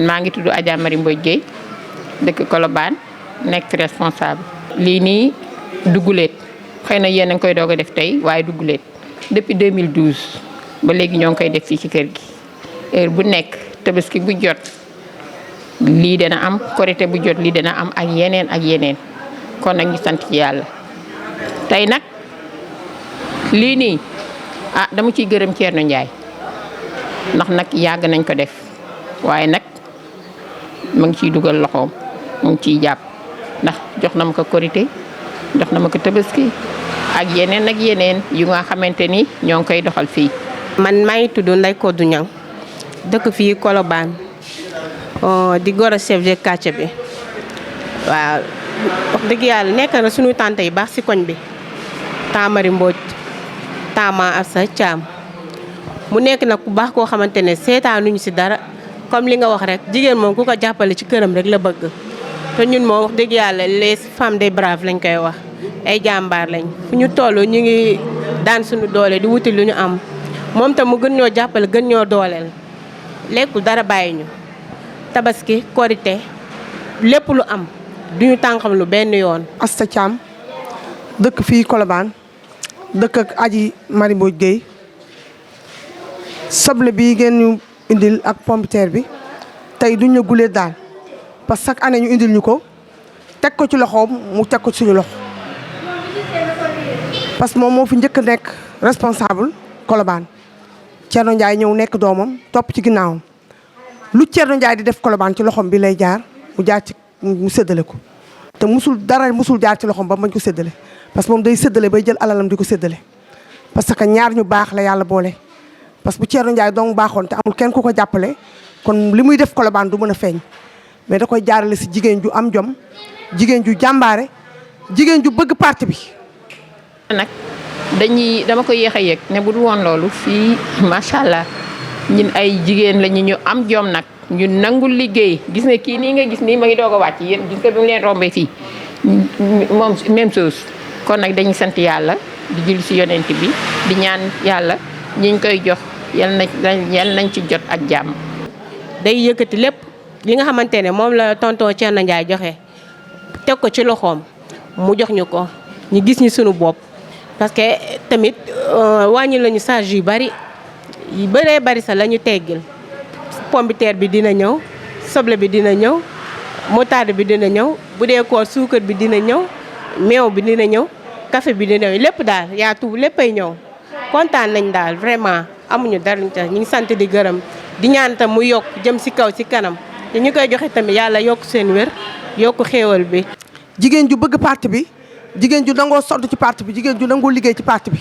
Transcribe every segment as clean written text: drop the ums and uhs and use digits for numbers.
maa ngi tudd Adja Marie Mbodj Gueye dëkk Colobane nekk responsable. lii nii dugguleet xëy na yéen a ngi koy doog a def tey waaye dugguleet depuis 2012 ba léegi ñoo ngi koy def fii ci kër gi heure bu nekk tabaski bu jot lii dana am korité bu jot lii dana am ak yeneen kon nag ñu sant ci yàlla. tey nag lii nii dama ciy gërëm Thierno Ndiaye ndax nag yàgg nañ ko def waaye nag ma ngi ciy dugal loxoom mu ngi ciy jàpp ndax jox na ma ko korité jox na ma ko tabaski ak yeneen yu nga xamante ni ñoo ngi koy doxal fii. man maa ngi tudd Ndeye Codou Niang dëkk fii Colobane di goro chef de quartier bi waaw wax dëgg yàlla nekk na suñu tante yi baax si koñ bi Tamari Mbodj Tama Assa Thiam mu nekk nag ku baax koo xamante ne seetaanuñu si dara comme li nga wax rek jigéen moom ku ko jàppale ci këram rek la bëgg te ñun moom wax dëgg yàlla les femmes des braves lañ koy wax ay jàmbaar lañ fu ñu toll ñu ngi daan suñu doole di wuti lu ñu am moom tam mu gën ñoo jàppale gën ñoo dooleel lekkul dara bàyyi ñu tabaski korité lépp lu am duñu tànqam lu benn yoon. Asta Thiam dëkk fii Colobane dëkk ak Aji Marie Mbodj Gueye soble bi ngeen ñu indil ak pompiteer bi tey duñ la gulee daal parce que chaque année ñu indil ñu ko teg ko ci loxoom mu teg ko ci suñu loxo parce que moom moo fi njëkk a nekk responsable Colobane Thierno Ndiaye ñëw nekk doomam topp ci ginnaawam lu Thierno Ndiaye di def Colobane ci loxoom bi lay jaar mu jaar ci mu séddale ko te musul jaar ci loxoom ba mañ ko séddale parce que moom day séddale bay jël alalam di ko séddale parce que ñaar ñu baax la yàlla boole parce que bu Thierno Ndiaye dong baaxoon te amul kenn ku ko jàppale kon li muy def Colobane du mën a feeñ mais da koy jaarale si jigéen ju am jom jigéen ju jàmbaare jigéen ju bëgg parti bi. nag dama ko yéex a yëg ne bu du woon loolu fii macha allah ñun ay jigéen la ñu am jom nag ñu nangul liggéey gis nga kii nii nga gis nii ma ngi doog a wàcc yéen gis nga bi mu leen rombee fii moom même chose kon nag dañuy sant yàlla di jël si yonent bi di ñaan yàlla ñiñ koy jox yal nañ ci jot ak jàmm. day yëkkati lépp li nga xamante ne moom la tonton Thierno Ndiaye joxe teg ko ci loxoom mu jox ñu ko ñu gis ñu sunu bopp parce que tamit wàññi lañu charge yu bëree bari sax la ñu teggil pombiteer bi dina ñëw soble bi dina ñëw moutarde bi dina ñëw bu dee koor suukar bi dina ñëw meew bi dina ñëw café bi dina ñëw lépp daal yaa tuub léppay ñëw kontaan nañ daal vraiment amuñu dara ñu ngi sant di gërëm di ñaan tam mu yokk jëm si kaw si kanam te ñu koy joxe tamit yàlla yokk seen wér yokk xéewal bi. jigéen ju bëgg parti bi jigéen ju nangoo sonn ci parti bi jigéen ju nangoo liggéey ci parti bi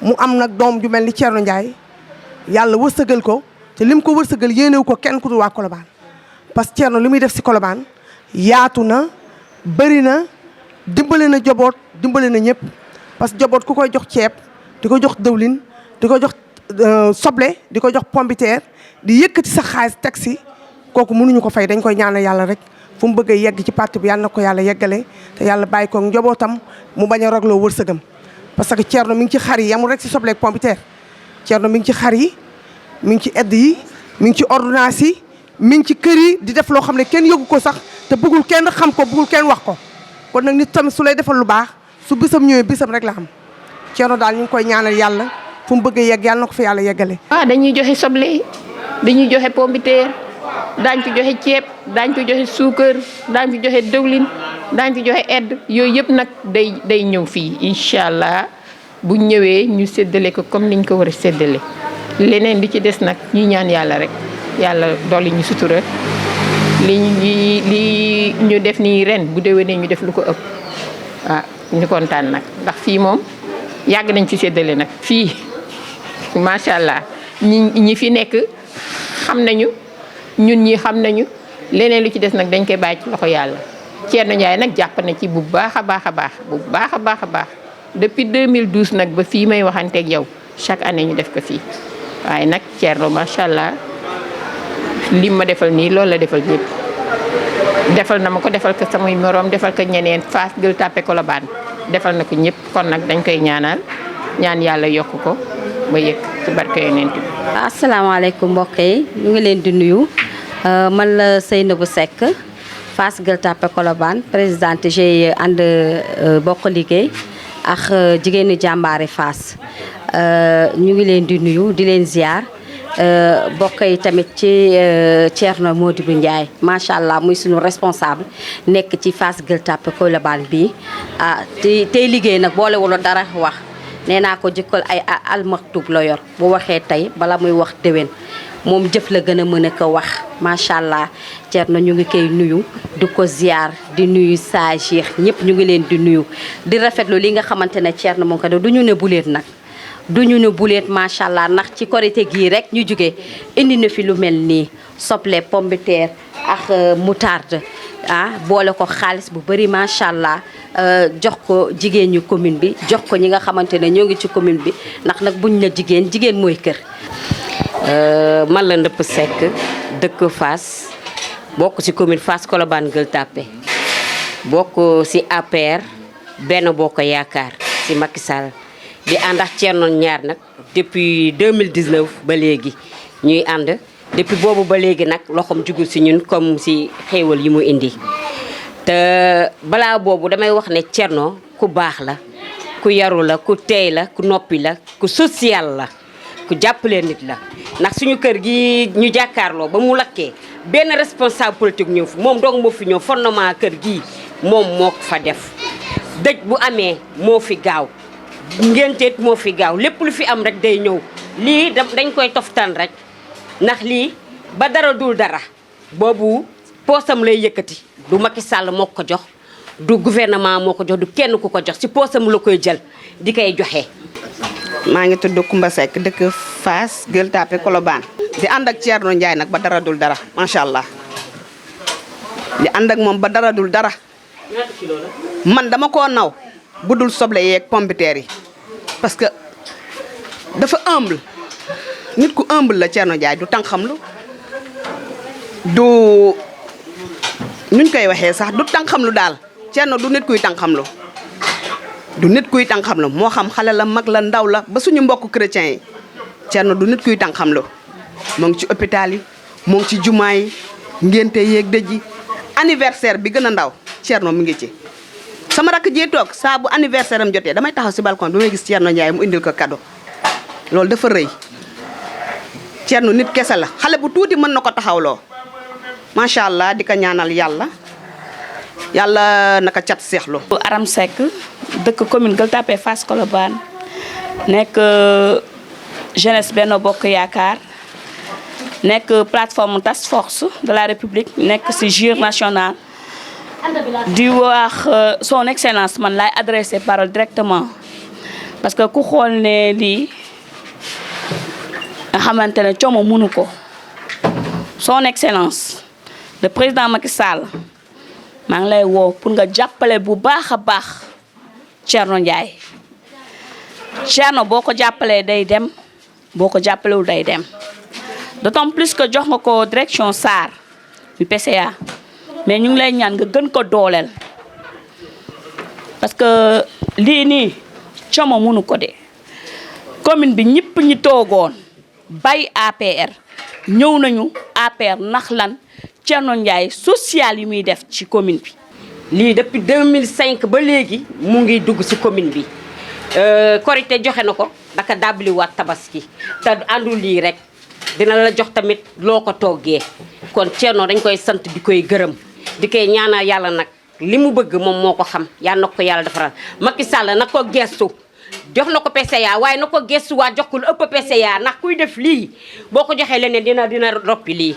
mu am nag doom ju mel ni Thierno Ndiaye yàlla wërsëgal ko te lim ko wërsëgal yéenewu ko kenn ku dul waa Colobane parce que Thierno li muy def si Colobane yaatu na bëri na dimbale na joboot dimbale na ñëpp parce que joboot ku koy jox ceeb di ko jox dëwlin di ko jox soble di ko jox pombiteer di yëkkati sa xaalis teg si kooku mënuñu ko fay dañ koy ñaanal yàlla rek fu mu bëgg a yegg ci parti bi yàlla na ko yàlla yeggale te yàlla bàyyi ko njobootam mu bañ a rogloo wërsëgam parce que Thierno mi ngi ci xar yi yamul rek si soble ak pombiteer Thierno mi ngi ci xar yi mi ngi ci aide yi mi ngi ci ordonnance yi mi ngi ci kër yi di def loo xam ne kenn yëgu ko sax te bëggul kenn xam ko bëggul kenn wax ko kon nag nit tamit su lay defal lu baax su bisam ñëwee bisam rek la xam Thierno daal ñu ngi koy ñaanal yàlla fu mu bëgg a yegg yàlla na ko fi yàlla yeggale. dañuy joxe soble dañuy joxe pombiteer daañ ko joxe ceeb daañ ko joxe suukar daañ ko joxe dëwlin daañ ko joxe aide yooyu yëpp nag day ñëw fii incha allah bu ñëwee ñu séddale ko comme niñ ko war a séddale leneen li ci des nag ñuy ñaan yàlla rek yàlla dolli ñu sutura li ñu def nii ren bu déwénee ñu def lu ko ëpp ñu kontaan nag ndax fii moom yàgg nañ ci séddale nag fii macha allah ñi fi nekk xam nañu ñun ñi xam nañu leneen lu ci des nag dañ koy bàyyi ci loxo yàlla Thierno Ndiaye nag jàpp na ci bu baax a baax a baax bu baax a baax a baax depuis 2012 nag ba fii may waxanteeg yow chaque année ñu def ko fii waaye nag Thierno macha allah lim ma defal nii loolu la defal ñëpp. defal na ma ko defal ko samay moroom defal ko ñeneen Fass Gueule Tapée Colobane defal na ko ñëpp kon nag dañ koy ñaanal ñaan yàlla yokk ko ba yëg ci barke Yonent bi. asalaamaaleykum mbokk yi ñu ngi leen di nuyu man la Seynabou Seck Fass Gueule Tapée Colobane présidente GIE ànd bokk liggéey ak jigéenu jàmbaari Fass ñu ngi leen di nuyu di leen ziar bokk yi tamit ci Thierno Modibou Ndiaye macha allah muy suñu responsable nekk ci Fass Gueule Tapée Colobane bii tey liggéey nag boolewul dara wax nee naa ko jëkkal ay almaktub la yor bu waxee tey bala muy wax déwén moom jëf la gën a mën a ko wax macha allah Thierno ñu ngi koy nuyu di ko ziar di nuyu saa Cheikh ñëpp ñu ngi leen di nuyu di rafetlu li nga xamante ne Thierno mu ngi ko def du ñu ne buleet nag. duñu ne buleet macha allah ndax ci korité gii rek ñu jóge indi na fi lu mel nii soble pomme de terre ak moutarde boole ko xaalis bu bëri macha allah jox ko jigéen ñu commune bi jox ko ñi nga xamante ne ñoo ngi ci commune bi ndax nag buñ la jigéen mooy kër. man la Ndëpp Seck dëkk Fass bokk ci commune Fass Colobane Gueule Tapée bokk ci APR benn bokk yaakaar ci Macky Sall di ànd ak Thierno ñaar nag depuis 2019 ba léegi ñuy ànd depuis boobu ba léegi nag loxoom jugul ci ñun comme ci xéewal yi mu indi te balaa boobu damay wax ne Thierno ku baax la ku yaru la ku teey la ku noppi la ku social la ku jàppale nit la ndax suñu kër gi ñu jàkkaarloo ba mu lakkee benn responsable politique ñëw fi moom dong moo fi ñëw fondement kër gi moom moo ko fa def dëj bu amee moo fi gaaw ngénteet moo fi gaaw lépp lu fi am rek day ñëw lii dañ koy toftan rek ndax lii ba dara dul dara boobu poosam lay yëkkati du Macky Sall moo ko jox du gouvernement moo ko jox du kenn ku ko jox ci poosam la koy jël di koy joxe. maa ngi tudd Koumba Seck dëkk Fass Gueule Tapée Colobane di ànd ak Thierno Ndiaye nag ba dara dul dara macha allah di ànd ak moom ba dara dul dara man dama koo naw bu dul soble yeeg pomme de terre yi parce que dafa humble nit ku humble la Thierno Ndiaye du tànqamlu du nuñ koy waxee sax du tànqamlu daal Thierno du nit kuy tànqamlu du nit kuy tànqamlu moo xam xale la mag la ndaw la ba suñu mbokk chrétiens yi Thierno du nit kuy tànqamlu moo ngi ci hôpital yi moo ngi ci jumaa yi ngénte yeeg dëj yi anniversaire bi gën a ndaw Thierno mi ngi ci sama rakk jee toog saa bu anniversaire am jotee damay taxaw si balcon bi may gis Thierno Ndiaye mu indil ko cadeau loolu dafa rëy Thierno nit kese la xale bu tuuti mën na ko taxawloo macha allah di ko ñaanal yàlla naka cat seexlu. Aram Seck dëkk commune Gueule Tapée Fass Colobane nekk jeunesse Benno Bokk Yaakaar nekk plateforme task force de la République nekk ci JIR national di wax son excellence man laay adressé parole directement parce que ku xool ne lii nga xamante ne coomo mënu ko son excellence le président Macky Sall maa ngi lay woo pour nga jàppale bu baax a baax Thierno Ndiaye Thierno boo ko jàppalee day dem boo ko jàppalewul day dem d'autant plus que jox nga ko direction SAR bi PCA mais ñu ngi lay ñaan nga gën ko dooleel parce que lii nii coomo mënu ko de commune bi ñëpp ñi toogoon bay APR ñëw nañu APR ndax lan Thierno Ndiaye social yi muy def ci commune bi. lii depuis 2005 ba léegi mu ngi dugg ci commune bi Korité joxe na ko daka dàbbaliwaat tabaski te àndul lii rek dina la jox tamit loo ko toggee kon Thierno dañ koy sant di koy gërëm di koy ñaanal yàlla nag li mu bëgg moom moo ko xam yal na ko yàlla defaral Macky Sall na ko gestu jox na ko PCA waaye na ko gestu waa jox ko lu ëpp PCA ndax kuy def lii boo ko joxee leneen dina roppi lii.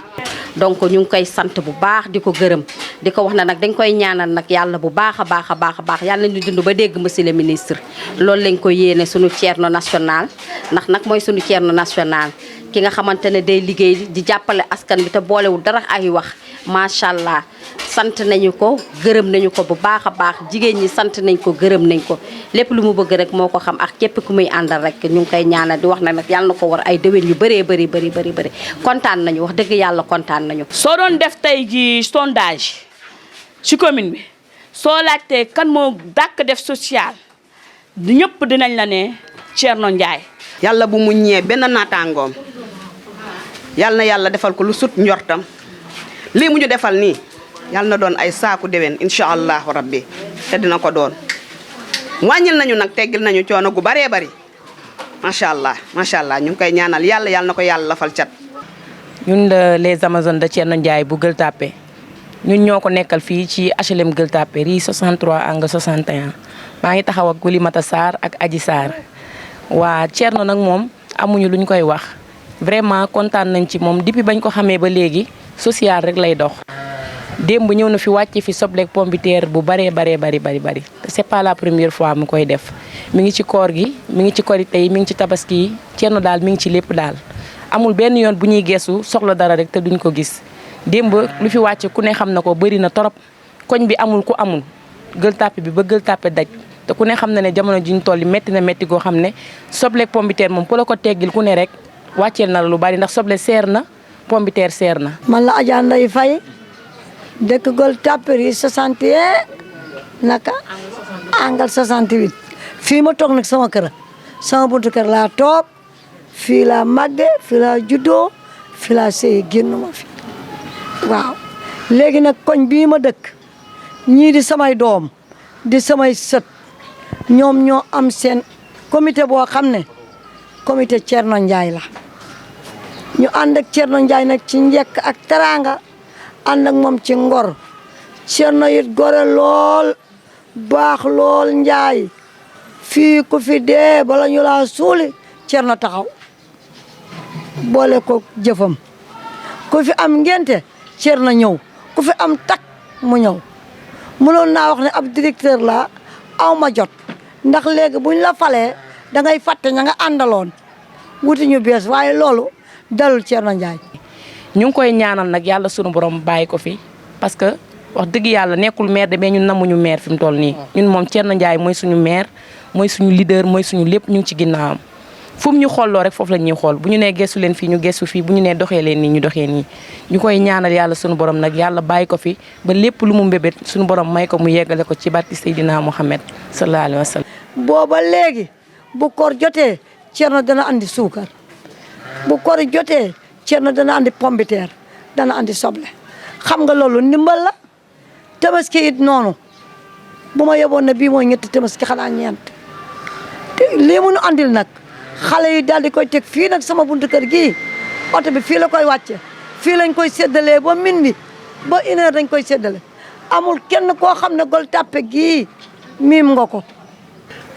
donc ñu ngi koy sant bu baax di ko gërëm di ko wax na nag dañ koy ñaanal nag yàlla bu baax a baax a baax a baax yàlla ñu dund ba dégg monsieur le ministre loolu lañ ko yéene suñu Thierno national ndax nag mooy suñu Thierno national ki nga xamante ne day liggéey di jàppale askan bi te boolewul dara ay wax macha allah sant nañu ko gërëm nañu ko bu baax a baax jigéen ñi sant nañ ko gërëm nañ ko lépp lu mu bëgg rek moo ko xam ak képp ku muy àndal rek ñu ngi koy ñaanal di wax na nag yàlla na ko war ay déwén yu bëree bëri kontaan nañu wax dëgg yàlla kontaan nañu. soo doon def tey ji sondage ci commune bi soo laajtee kan moo dàkk def social ñëpp dinañ la ne Thierno Ndiaye. yàlla bu mu ñee benn naataangoom yàlla na yàlla defal ko lu sut njortam lii mu ñu defal nii yàlla na doon ay saaku déwén incha allahu rabbi te dina ko doon wàññil nañu nag teggil nañu coono gu baree bari macha allah ñu ngi koy ñaanal yàlla na ko yàlla lafal cat. ñun les Amazones de Thierno Ndiaye bu Gueule Tapée ñun ñoo ko nekkal fii ci HLM Gueule Tapée rue 63 angle 61 maa ngi taxaw ak Oulimata Sarr ak Adji Sarr waa Thierno nag moom amuñu luñ koy wax vraiment kontaan nañ ci moom depuis bañ ko xamee ba léegi social rek lay dox. démb ñëw na fi wàcc fi sobleeg pompiteer bu bari c'est pas la première fois mu koy def mi ngi ci koor gi mi ngi ci korite yi mi ngi ci tabaski yi Thierno daal mi ngi ci lépp daal amul benn yoon bu ñuy geesu soxla dara rek te duñ ko gis démb lu fi wàcc ku ne xam na ko bëri na torop koñ bi amul ku amul Gueule Tapée bi ba Gueule Tapée daj te ku ne xam na ne jamono ji ñu toll métti na métti goo xam ne sobleeg pompiteer moom ku la ko teggil ku ne rek wàcceel na la lu bari ndax soble seer na pompiteer seer na. man la Adja Ndeye Faye dëkk Gueule Tapée yi 61 naka angal 68 fii ma toog nag sama kër sama buntu kër laa toog fii laa màgge fii laa juddoo fii laa sëy génn ma fi waaw léegi nag koñ bii ma dëkk ñii di samay doom di samay sët ñoom ñoo am seen comité boo xam ne comité Thierno Ndiaye la ñu ànd ak Thierno Ndiaye nag ci njekk ak teraanga ànd ak moom ci ngor Thierno it gore lool baax lool Ndiaye fii ku fi dee bala ñu laa suuli Thierno taxaw boole ko jëfam ku fi am ngente Thierno ñëw ku fi am tak mu ñëw mënoon naa wax ne ab directeur la aw ma jot ndax léegi buñ la falee da ngay fàtte ña nga àndaloon wuti ñu bees waaye loolu dalul Thierno Ndiaye. ñu ngi koy ñaanal nag yàlla sunu borom bàyyi ko fi parce que wax dëgg yàlla nekkul maire de mais ñun namuñu maire fi mu toll nii ñun moom Thierno Ndiaye mooy suñu maire mooy suñu leader mooy suñu lépp ñu ngi ci ginnaawam fu mu ñu xooloo rek foofu la ñuy xool bu ñu nee gestu leen fii ñu gestu fii bu ñu nee doxee leen nii ñu doxee nii ñu koy ñaanal yàlla sunu borom nag yàlla bàyyi ko fi ba lépp lu mu mbébét sunu borom may ko mu yeggale ko ci barki Seydina Muhammad sallallahu alayhi wa sallam. booba léegi bu koor jotee Thierno dana andi suukar bu koor jotee Thierno dana andi pombiteer dana andi soble xam nga loolu ndimbal la tabaski it noonu bu ma yeboon ne bii mooy ñetti tabaski xanaa ñeent te lii mu nu andil nag xale yi daal di koy teg fii nag sama buntu kër gii oto bi fii la koy wàcce fii lañ koy séddalee ba min bi ba 1 heure dañ koy séddale amul kenn koo xam ne Gueule Tapée gii miim nga ko.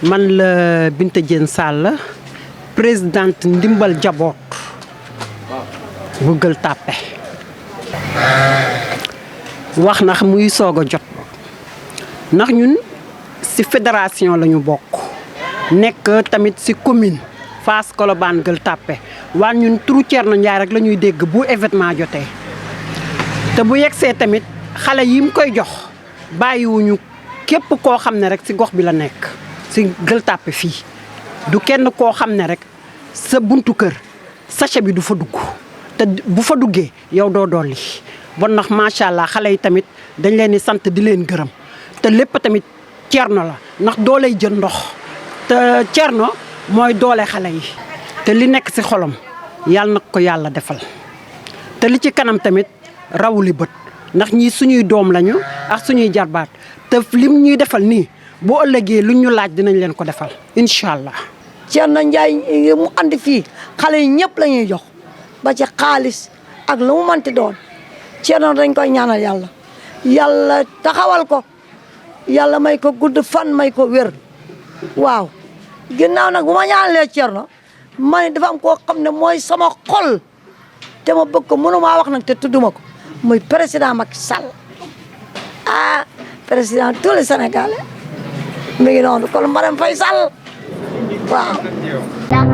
man la Binta Diène Sall présidente ndimbal jaboot bu Gueule Tapée wax na muy soog a jot ndax ñun ci fédération la ñu bokk nekk tamit ci commune Fass Colobane Gueule Tapée waan ñun turu Thierno Ndiaye rek la ñuy dégg bu événement jotee te bu yegsee tamit xale yi mu koy jox bàyyiwuñu képp koo xam ne rek ci gox bi la nekk ci Gueule Tapée fii du kenn koo xam ne rek sa buntu kër sachet bi du fa dugg te bu fa duggee yow doo dolli bon ndax macha allah xale yi tamit dañ leen di sant di leen gërëm te lépp tamit Thierno la ndax dooley jën ndox te Thierno mooy doole xale yi te li nekk ci xolam yàlla na ko yàlla defal te li ci kanam tamit rawuli bët ndax ñii suñuy doom lañu ak suñuy jarbaat te lim ñuy defal nii bu ëllëgee lu ñu laaj dinañ leen ko defal incha allah. Thierno Ndiaye mu andi fii xale yi ñëpp la ñuy jox ba ci xaalis ak lu mu manti doon Thierno dañ koy ñaanal yàlla yàlla taxawal ko yàlla may ko gudd fan may ko wér waaw ginnaaw nag bu ma ñaanalee Thierno ma ne dafa am koo xam ne mooy sama xol te ma bëgg ko mënumaa wax nag te tudduma ko muy président Macky Sall ah président tous les Sénégalais mi ngi noonu kon Marème Faye Sall waaw